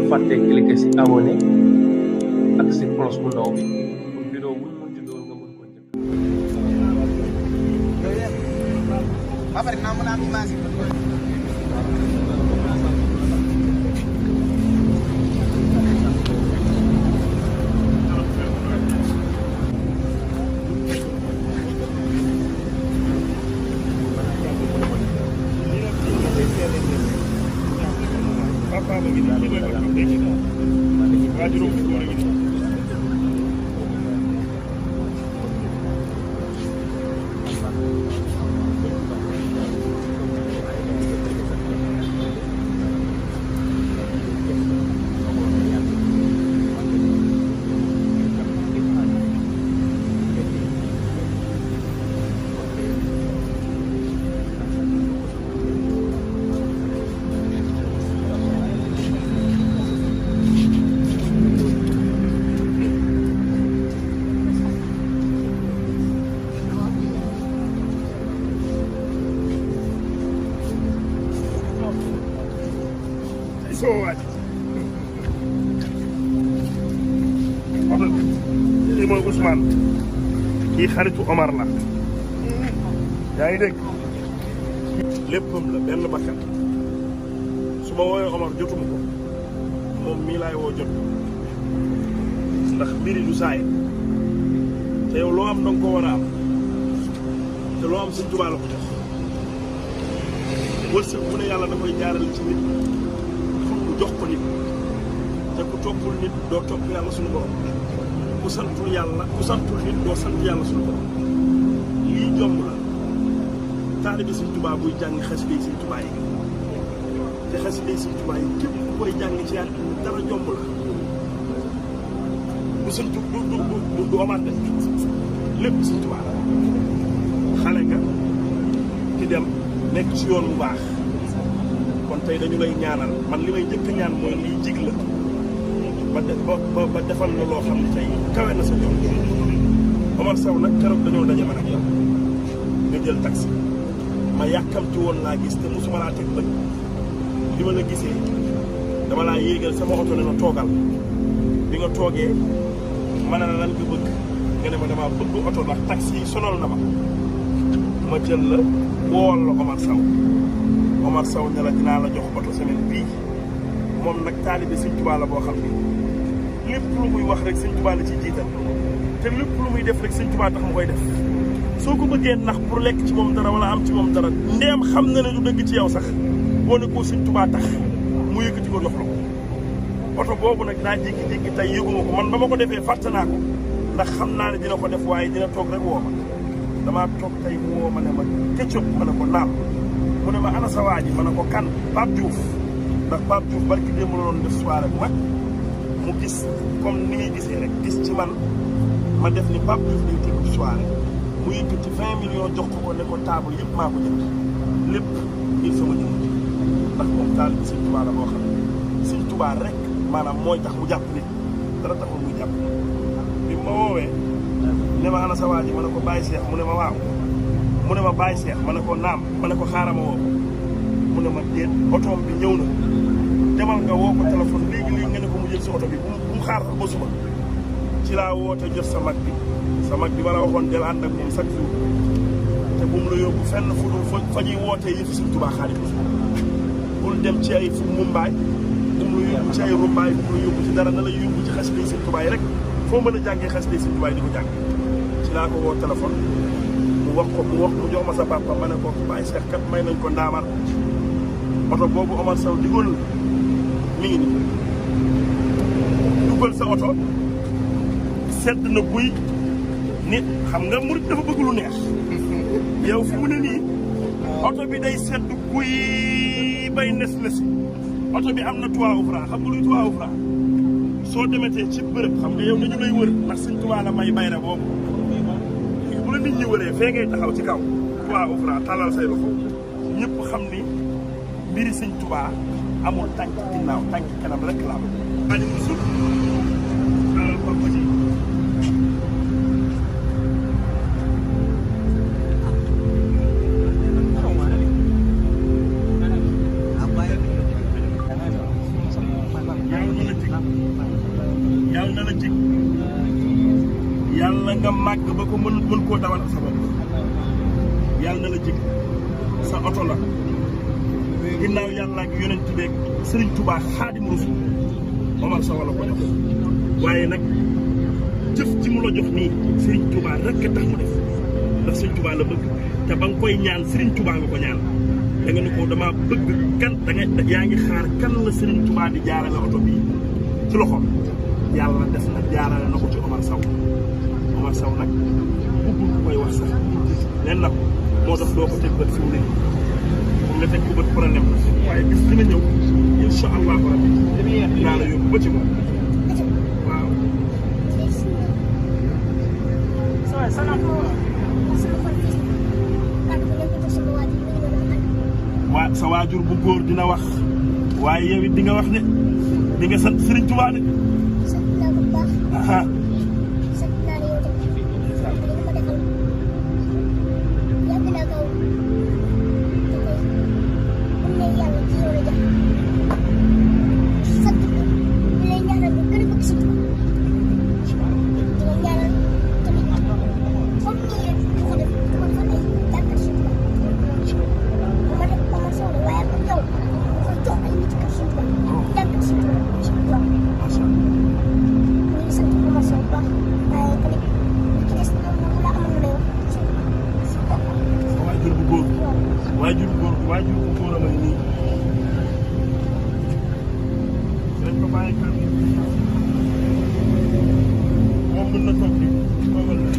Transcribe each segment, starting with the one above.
fàtte cliquer si abonné ak si cloche bu ndaw bi pour vidéo bu ñu mën ci doon nga mën ko njëkk. So what? Kii mooy Ousmane kii xaritu Omar la yaa ngi dégg léppam la benn bakkan su ma woowee Omar jotuma ko moom mii laay woo jot ndax mbiri du saay te yow loo am danga ko war a am te loo am Sëñ Tuubaa la ko jox wërsëg bu ne yàlla da koy jaarale ci nit jox ko nit te ku toppul nit doo topp yàlla suñu borom ku santul yàlla ku santul nit doo sant yàlla suñu borom lii jomb la taalibe Sëñ Tuubaa buy jàng xasida yi Sëñ Tuubaa yi te xasida yi Sëñ Tuubaa yi képp ku koy jàng ci yàlla dara jomb la du Sëñ du Omar de lépp Sëñ Tuubaa la xale nga di dem nekk ci yoon bu baax kon tey dañu lay ñaanal man li may njëkk a ñaan mooy lii jig la ba defal na loo xam ne tey kawe na sa jom Omar Sow nag keroog dañoo daje man ak yow nga jël taxi ma yàkkamti woon laa gis te musuma laa teg bët li ma la gisee dama laa yéegal sama oto ne ma toogal bi nga toogee ma ne la lan nga bëgg nga ne ma damaa bëgg oto ndax taxi yi sonal na ma jël la woowal la Omar Sow ne la dinaa la jox oto semaine bii moom nag taalibe Sëñ Tuubaa la boo xam ne lépp lu muy wax rek Sëñ Tuubaa la ci jiital te lépp lu muy def rek Sëñ Tuubaa tax mu koy def soo ko bëggee nax pour lekk ci moom dara wala am ci moom dara ndeem xam na ne du dëgg ci yow sax boo ne ko Sëñ Tuubaa tax mu yëkkati ko jox la ko oto boobu nag daa jékki-jékki tey yëguma ko man ba ma ko defee fàtte naa ko ndax xam naa ne dina ko def waaye dina toog rek woo ma damaa toog tey mu woo ma ne ma Ketchup ma ne ko naam mu ne ma ana sa waa ji ma ne ko kan Pape Diouf ndax Pape Diouf barki démb la doon def soirée bu mag mu gis comme ni ngay gisee rek gis ci man ma def ni Pape Diouf day tëgg soirée mu yëkkati 20 millions jox ko ne ko table yëpp maa ko jënd lépp ngir sama jënd ndax moom taal bi Sëñ Tuubaa la boo xam ne Sëñ Tuubaa rek maanaam mooy tax mu jàpp nit dara taxul muy jàpp bi ma woowee ne ma ana sa waa ji ma ne ko Baye Cheikh mu ne ma waaw mu ne ma Baye Cheikh ma ne ko naam ma ne ko xaaral ma woo mu ne ma déet otoom bi ñëw na demal nga woo ko téléphone léegi nga ne ko mu jël si oto bi bu mu xaar ba suba ci laa woote jot sa mag bi ma la waxoon del ànd ak moom chaque jour te bu mu la yóbbu fenn fu dul fa ñuy wootee yëfi Sëñ Tuubaa Xaadimu Rasuul bul dem ci ay fu mumbaay bu mu la yóbbu ci ay rumbaay bu mu la yóbbu ci dara na la yóbbu ci xasida yi Sëñ Tuubaa yi rek foo mën a jàngee xasida yi Sëñ Tuubaa yi di ko jàng ci laa ko woo téléphone mu jox ma sa papa ma ne ko Baye Cheikh kat may nañ ko ndaamar oto boobu Omar Sow digoon la mi ngi nii dugal sa oto sedd na buy nit xam nga murit dafa bëgg lu neex yow fi mu ne nii oto bi day sedd buy bay nes oto bi am na toit ouvrant xam nga luy toit ouvrant soo demetee ci bërëb xam nga yow dañu lay wër ndax Sëñ Tuubaa la may bayra boobu bu la nit ñi wëree fee ngay taxaw ci kaw toit ouvrant talal say loxo ñëpp xam ni mbiri Sëñ Tuubaa amul tànk ginnaaw tànk kanam rek la am ani musul papa ji yàlla na la jig yàlla nga màgg ba ko mën koo dawal sa bopp yàlla na la jig sa oto la ginnaaw yàlla ak yonent beeg Serigne Touba Xaadimu Rasuul Omar Sow la ko jox waaye nag jëf ci mu la jox nii Serigne Touba rek tax mu def ndax Serigne Touba la bëgg te ba nga koy ñaan Serigne Touba nga ko ñaan da nga ne ko dama bëgg kan yaa ngi xaar kan la Serigne Touba di jaarale oto bii ci loxoom yàlla def na jaarale na ko ci Omar Sow nag bëggul ku koy wax sax leen na ko moo tax doo ko teg bët fi mu ne nga teg ko bët problème waaye bis dina ñëw incha allahu rabbi naa la yóbbu ba ci moom waaw. waa sa waajur bu góor dina wax waaye yow it di nga wax de di nga sant Serigne Touba de. waajur bu góor a may nii dañ ko bàyyi kan moom mën na toog di toogal la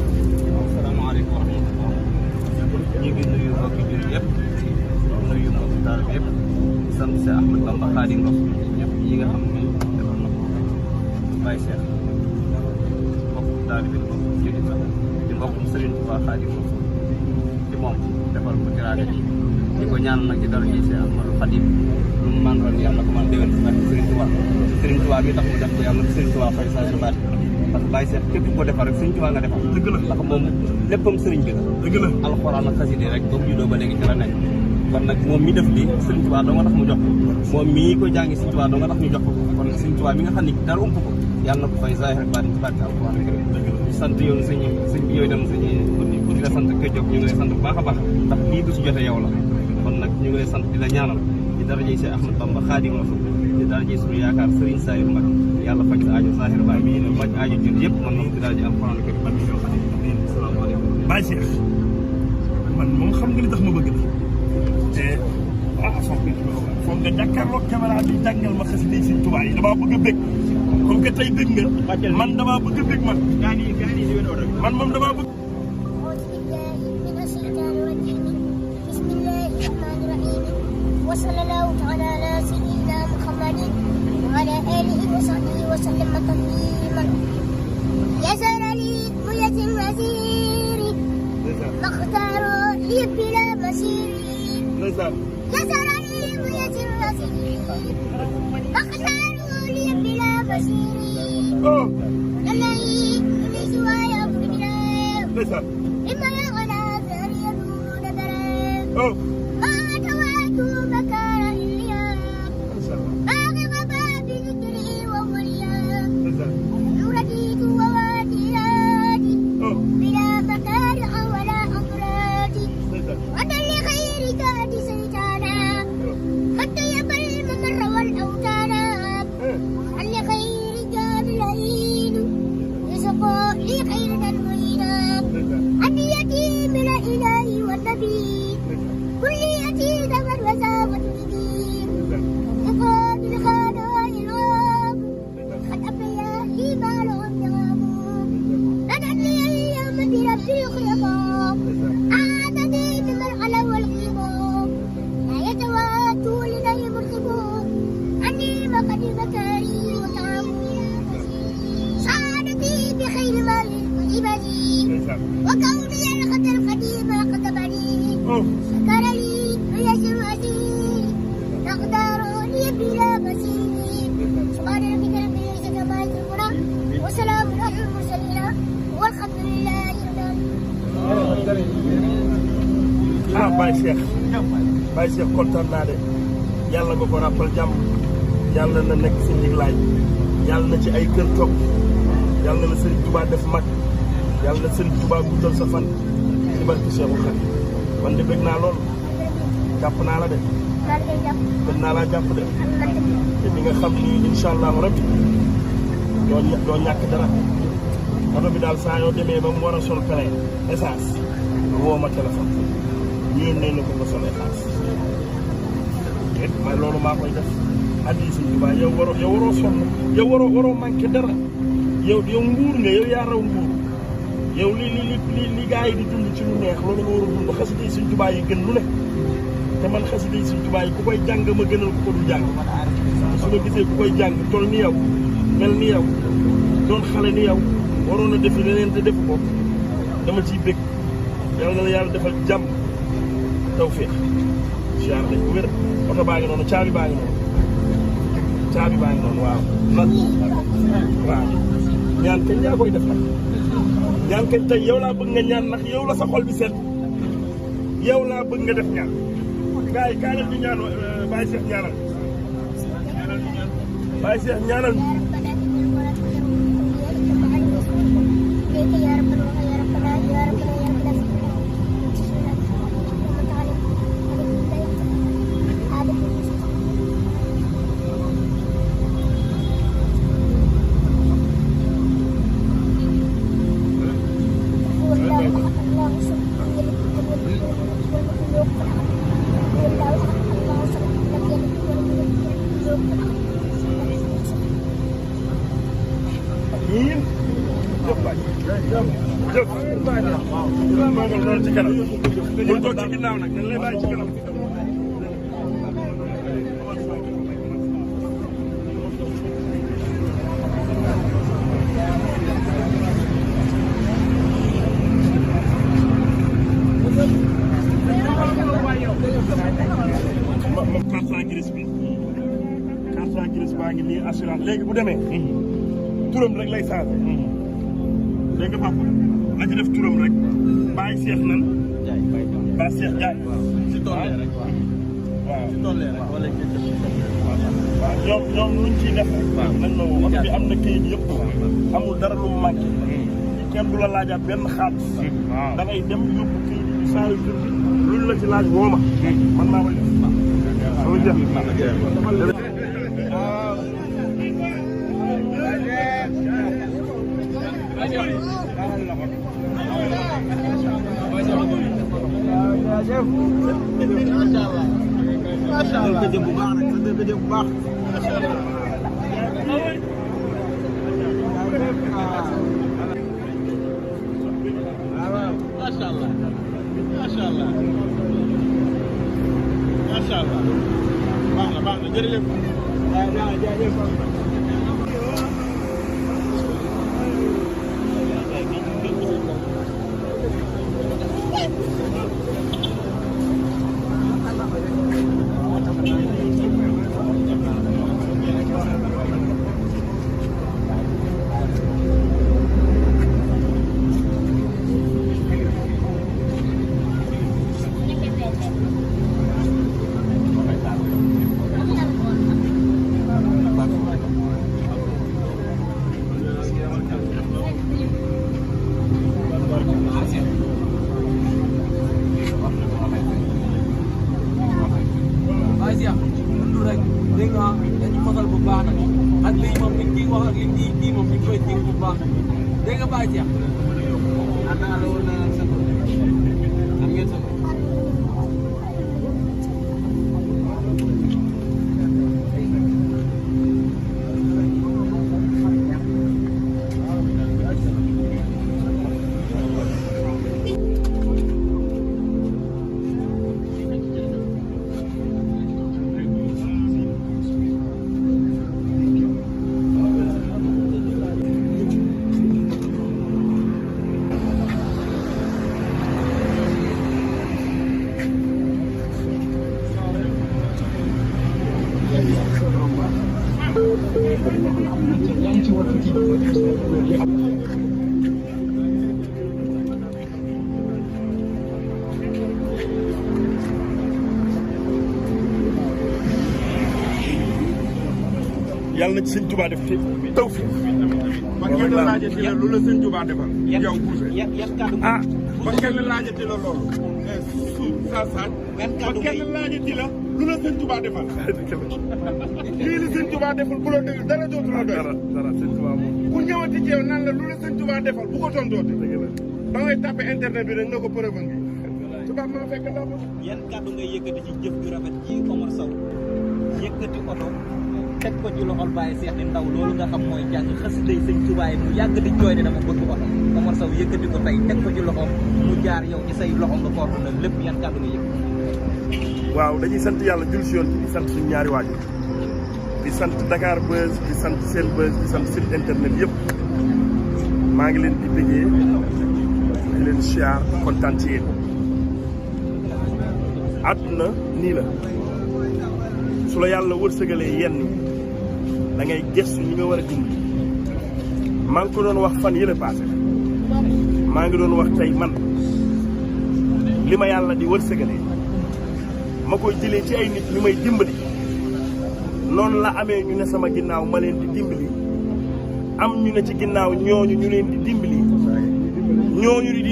asalaamaaleykum wa rahmatulah ñu ngi nuyu mbokki jullit yëpp nuyu mbokki taalibe yëpp sant si Ahmad Bamba Xaadimu Rasuul ñëpp yi nga xam ne defal na ko Baye Cheikh mbokku taalibe bi mbokku jullit la di mbokkum Serigne Touba Xaadimu Rasuul ci moom defal ko teraanga ji di ko ñaan nag ci dara ji si Ahmadou Khadim lu mu mën ron yàlla ko man déwén si barke Serigne Touba mi tax mu def ko yàlla Serigne Touba fay saa yu baat parce que Baye Cheikh képp ko defar rek Serigne Touba nga defar dëgg la ndax moom léppam Serigne bi la dëgg la alxuraan ak xasida rek ba mu juddoo ba léegi ci la nekk kon nag moom mi def lii Serigne Touba doo nga tax mu jox ko moom mii ko jàngi Serigne Touba doo nga tax ñu jox ko kon Serigne Touba mi nga xam ni dara ump ko yàlla na ko fay zaahir ak baatin ci barke alxuraan di sant yow sëñ bi yow dem sëñ di la sant koy jóg ñu ngi lay sant bu baax a baax ndax lii du ci jote yow la kon nag ñu ngi lay sant di la ñaanal di darajey Cheikh Ahmad Bamba Xaadimu Rasuul di darajey suñu yaakaar Serigne Saliou Mbacké yàlla faj sa aajo zaahir baay bi faj aajo jur yëpp man moom di darajey alxuraan karim asalaamaaleykum Baye Cheikh man moom xam nga li tax ma bëgg la te foog nga jàkkaarloog caméra bi jàngal ma xasida yi Serigne Touba yi damaa bëgg a bëgg comme que tey bëgg nga man damaa bëgg a bëgg man moom damaa bëgg وصلى الله تعالى على سيدنا محمد وعلى آله وصحبه وسلم تسليما يسر لي ميسر وزيري ما اختاروا لي بلا مسيري يسر لي ميسر وزيري ما اختاروا لي بلا مسيري لله من سوايا بلا إما يغنى ثاني يدون درا مكان اليوم باغي غباب ذكري ووليا رديت ووادياتي بلا مكارع ولا أمراض ودا لغيرك سيتانا حتى يبل الممر والأوتانا عن لغيرك العين يسقى لي خيرا معينا عن يتيم الإله والنبي كليتي دمر وزاوة الدين يقول الخانوان الغام قد أبيا لي مال النغام ندن لي اليوم برب الخيام عادني بمرحلة والخيام لا يتواتوا لدي مرخبون عني مقد مكاري وطعام سعادتي بخير مال عبادي وكوني الخطر القديم قدمني شكر لي ويسر وزيري تقدر لي بلا مسيري سبحان ربك رب العزة عما يصفون وسلام على المرسلين والحمد لله رب العالمين ah Baye Cheikh kontaan naa de yàlla nga ko rappal jàmm yàlla na nekk si njiglaay yàlla na ci ay kër toog yàlla na Serigne Touba def mag yàlla na Serigne Touba guddal sa fan ci barke Cheikhul Khadim man de bëgg naa lool jàpp naa la de bëgg naa laa jàpp de te di nga xam ni incha allahu rabbi doo ñàkk dara oto bi daal saa yoo demee ba mu war a sol plein essence woo ma téléphone ñu yónnee na ko nga sol essence man loolu maa koy def addi Serigne Touba yow waroo sonn yow waroo manqué dara yow nguur nga yow yaa raw nguur yow li gaa yi di dund ci lu neex loolu nga war a dund xasida yi Serigne Touba yi gën lu ne te man xasida yi Serigne Touba yi ku koy jàng ma gënal ku ko du jàng su ma gisee ku koy jàng toll ni yow mel ni yow doon xale ni yow waroon a defi leneen te def ko dama ciy bëgg yàlla na la yàlla defal jàmm tawfeex ziar dañ ko wér oto baa ngi noonu caabi baa ngi noonu waaw waaw ñaan kañ yaa koy def nag ñaan kañ tey yow laa bëgg nga ñaan ndax yow la sa xol bi set yow laa bëgg nga def ñaan gars yi kaa leen di ñaan Baye Cheikh ñaanal Baye Cheikh ñaanal ci kanam bul toog ci ginnaaw nag dañ lay bàyyi ci kanam carte grise baa ngi nii assurance léegi bu demee turam rek lay changé dégg nga papa la ci def turam rek Baye Cheikh nan Baye Cheikh Ndiaye si tool rek waaw si tool rek wala waaw ñoom luñ ciy def nañ la woo oto bi am na kayit yëpp amul dara lu mu manqué kenn du la laajaat benn xaalis da ngay dem yóbbu kayit yi saa yu jur gi luñ la ci laaj woo ma man maa koy def loolu jëf macha allah bu baax nag bu baax macha allah baax na jërëjëf dégg nga dañu mosal bu baax nag ak lii moom liñ ciy wax ak liñ ciy kii moom ñu koy dégg bu baax nag dégg nga Baye Cheikh. ànd naa la woon na sa am ngeen sa yàlla na ci sëñ Tuubaa def tawfiq. ba kenn laajati la lu la sëñ Tuubaa defal. yow ah ba kenn laajati la loolu. ba kenn laajati la lu la sëñ Tuubaa defal. lii li sëñ Tuubaa defal bu la déglu dara dootu la doy. dara sëñ Tuubaa moom. ku ñëwati ci yow naan la lu la sëñ Tuubaa defal bu ko tontoote. ba ngay tapé internet bi rek nga ko preuve ngi. tubaab maa fekk ndax. yan kàddu ngay yëkkati ci jëf ju rafet ci Omar Sow yëkkati oto teg ko ci loxol Baye Cheikh di ndaw loolu nga xam mooy jàng xasida yi sëñ Tuubaa mu yàgg di jooy ne dama bëgg oto Omar Sow yëkkati ko tey teg ko ci loxoom mu jaar yow ci say loxo nga koortu na lépp yan kàddu nga yëkkati. waaw dañuy sant yàlla jul si yoon di sant suñu ñaari waajur di sant Dakar Buzz di sant Sen Buzz di sant site internet yëpp maa ngi leen di bëggee di leen siyaar kontaan ci yéen. àdduna nii la su la yàlla wërsëgalee yenn da ngay gëstu ñi nga war a dimbali maa ngi ko doon wax fan yële paase maa ngi doon wax tey man li ma yàlla di wërsëgalee ma koy jëlee ci ay nit ñu may dimbali noonu la amee ñu ne sama ginnaaw ma leen di dimbali am ñu ne ci ginnaaw ñooñu ñu leen di dimbali ñooñu di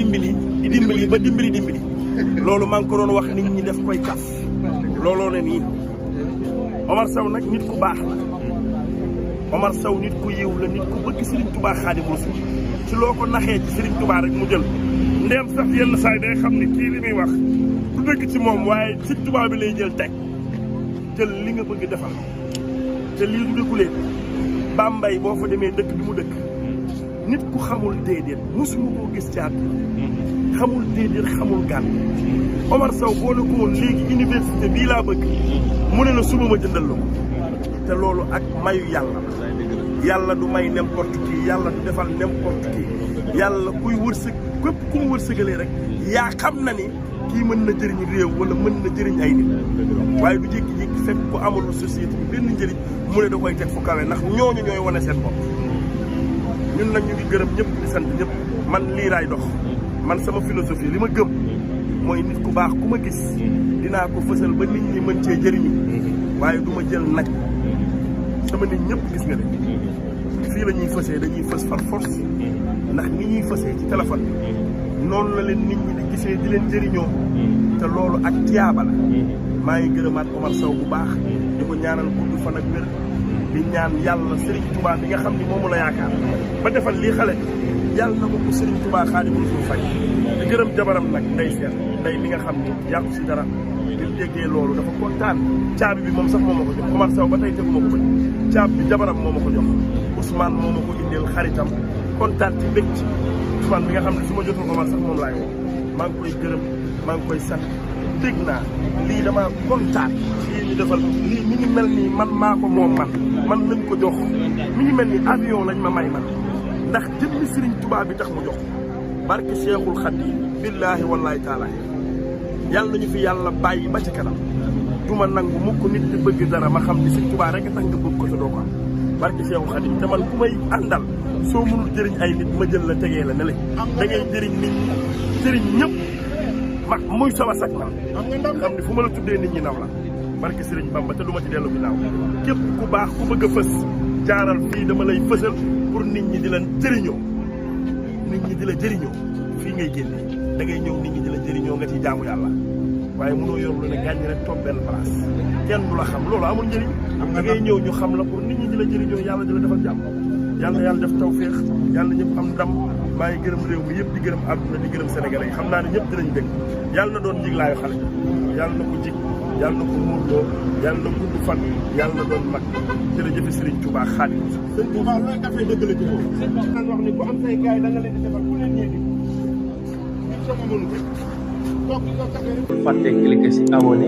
dimbali ba dimbali loolu maa ngi ko doon wax nit ñi def koy kaf looloo ne nii Omar Sow nag nit ku baax la Omar Sow nit ku yiw la nit ku bëgg Serigne Touba Xaadimu Rasuul ci loo ko naxee ci Serigne Touba rek mu jël ndeem sax yenn saa yi day xam ni kii li muy wax du dëgg ci moom waaye Serigne Touba bi lay jël teg jël li nga bëgg defal te lii du dëkkulee Bambey boo fa demee dëkk bi mu dëkk nit ku xamul déedéet mosuma koo gis ci àdduna xamul déedéet xamul gàll Omar Sow boo la ko woon léegi université bii laa bëgg mu ne la suba ma jëndal la ko te loolu ak mayu yàlla du may n'importe qui yàlla du defal n'importe qui yàlla kuy wërsëg képp ku mu wërsëgalee rek yaa xam na ni kii mën na jëriñ réew wala mën na jëriñ ay nit waaye du jékki-jékki fekk ku amalul société bi benn njëriñ mu ne da koy teg fu kawe ndax ñooñu ñooy wane seen bopp ñun nag ñu ngi gërëm ñëpp di sant ñëpp man lii laay dox man sama philosophie li ma gëm mooy nit ku baax ku ma gis dinaa ko fësal ba nit ñi mën cee jëriñu waaye du ma jël nag sama nit ñëpp gis nga de fii la ñuy fësee dañuy fës par force ndax ni ñuy fësee ci téléphone bi noonu la leen nit ñi di gisee di leen jëriñoo te loolu ak tiyaaba la maa ngi gërëmaat Omar Sow bu baax di ko ñaanal gudd fan ak wér di ñaan yàlla Serigne Touba bi nga xam ni moomu la yaakaar ba defal lii xale yàlla na ko Serigne Touba Xaadimu Rasuul fay di gërëm jabaram nag nday seet nday mi nga xam ni yàqu si dara bi mu déggee loolu dafa kontaan caabi bi moom sax moo ma ko jox Omar Sow ba tey tegu ma ko bëj caabi bi jabaram moo ma ko jox Ousmane moo ma ko indeel xaritam kontaan ci mbég ci Ousmane bi nga xam ne su ma jotul Omar sax moom laay woo maa ngi koy gërëm maa ngi koy sant dégg naa lii dama kontaan lii ñu defal lii mi ngi mel nii man maa ko moom man lañ ko jox mi ngi mel ni avion lañ ma may man ndax jëmmi Serigne Touba bi tax mu jox barke Cheikhul Khadim billaahi wallaahi taala yàlla nañu fi yàlla bàyyi ba ci kanam du ma nangu mukk nit di bëgg dara ma xam ni Serigne Touba rek a tax nga bëgg ko te doo ko am barke Cheikhul Khadim te man ku may àndal soo mënul jëriñ ay nit ma jël la tegee la ne la da ngay jëriñ nit ñi jëriñ ñëpp ma muy sama sak man xam ni fu ma la tuddee nit ñi naw la barke Serigne Bamba te du ma ci dellu ginnaaw képp ku baax ku bëgg a fës jaaral fii dama lay fësal pour nit ñi di leen jëriñoo nit ñi di la jëriñoo fii ngay génne da ngay ñëw nit ñi di la jëriñoo nga ci jaamu yàlla waaye mënoo yor lu ne gàññ rek toog benn place kenn du la xam loolu amul njëriñ da ngay ñëw ñu xam la pour nit ñi di la jëriñoo yàlla di la defal jàmm yàlla def tawféex yàlla ñëpp am ndam maa ngi gërëm réew mi yëpp di gërëm àdduna di gërëm sénégalais yi xam naa ne ñëpp dinañ dégg yàlla na doon jiglaayu xale yàlla na ko jig yàlla na ko muurloo yàlla na gudd fan yàlla na doon mag jërëjëf Serigne Touba Xaadimu Rasuul. sëñ Touba looy dafay dëgg la ci moom. naan wax ni bu am say gars yi da nga leen di defal ku leen ñeenti sama mënu ko toog di ko café rek. fàtte cliquer si abonné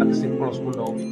ak si cloche bu ndaw bi